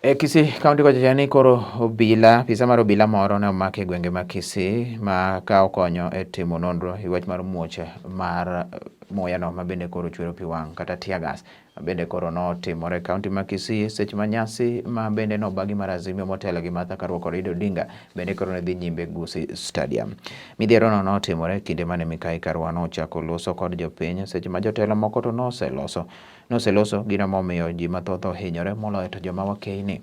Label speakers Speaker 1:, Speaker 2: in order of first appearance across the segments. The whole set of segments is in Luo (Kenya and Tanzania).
Speaker 1: E Kisii County kocha ni koro obila, apisa mar obila moro ne omak e gwenge ma Kisii ma ka okonyo e timo nonro e wach mar muoch mar muya no ma bende koro chwero pi wang' kata tear gas ma bende koro notimore e kaunti ma Kisii seche ma nyasi ma bende nobagi mar Azimio motelo gi Martha Karua kod Raila Odinga bende koro ne dhi nyime Gusii Stadium. Midhiero no notimore kinde mane Mikai Karua nochako loso kod jopiny seche ma jotelo moko to noseloso noseloso gino momiyo ji mathoth ohinyore moloyo to joma wakeyni.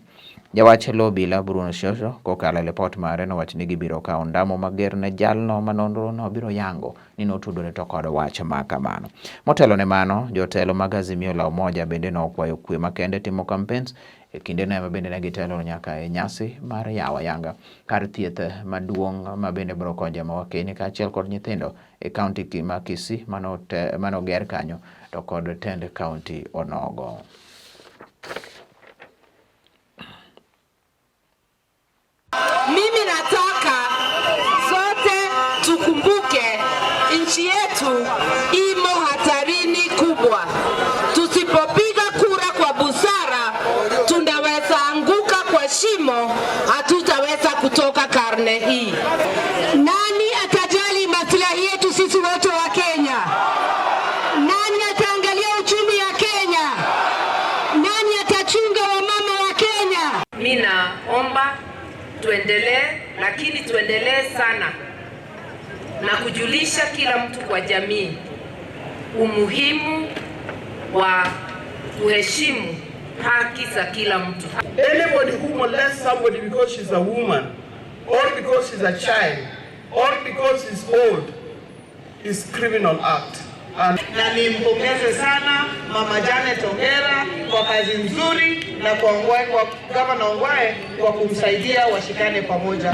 Speaker 1: Jawach lo obila Bruno Shosho kokalo e lipot mare nowacho ni gibiro kawo ondamo mager ne jalno ma nonro no biro yango ni notudore to kod wach ma kamano. Motelo ne mano, jotelo mag Azimio la Umoja bende nokwayo kwe makende timo campaigns e kindeno ema bende ne gitelo nyaka e nyasi mar yawo ayanga kar thieth maduong' ma bende biro konyo joma wakeyni kaachiel kod nyithindo e kaunti ma Kisii manoger kanyo to kod tend kaunti onogo.
Speaker 2: Mimi nataka sote tukumbuke nchi yetu imo hatarini kubwa. Tusipopiga kura kwa busara, tunaweza anguka kwa shimo, hatutaweza kutoka karne hii.
Speaker 3: Nani atajali maslahi yetu sisi wote wa Kenya? Nani ataangalia uchumi ya Kenya? Nani atachunga wamama wa Kenya?
Speaker 2: Mi naomba tuendelee, lakini tuendelee sana na kujulisha kila mtu kwa jamii umuhimu wa kuheshimu haki za kila mtu.
Speaker 4: Anybody who molests somebody because she's a woman, or because she's a child, or because he's old, is criminal act. And
Speaker 5: Na nimpongeze sana Mama Janet Ongera kwa kazi nzuri na kwa Ongwae, kwa Gavana Ongwae kwa kumsaidia washikane pamoja.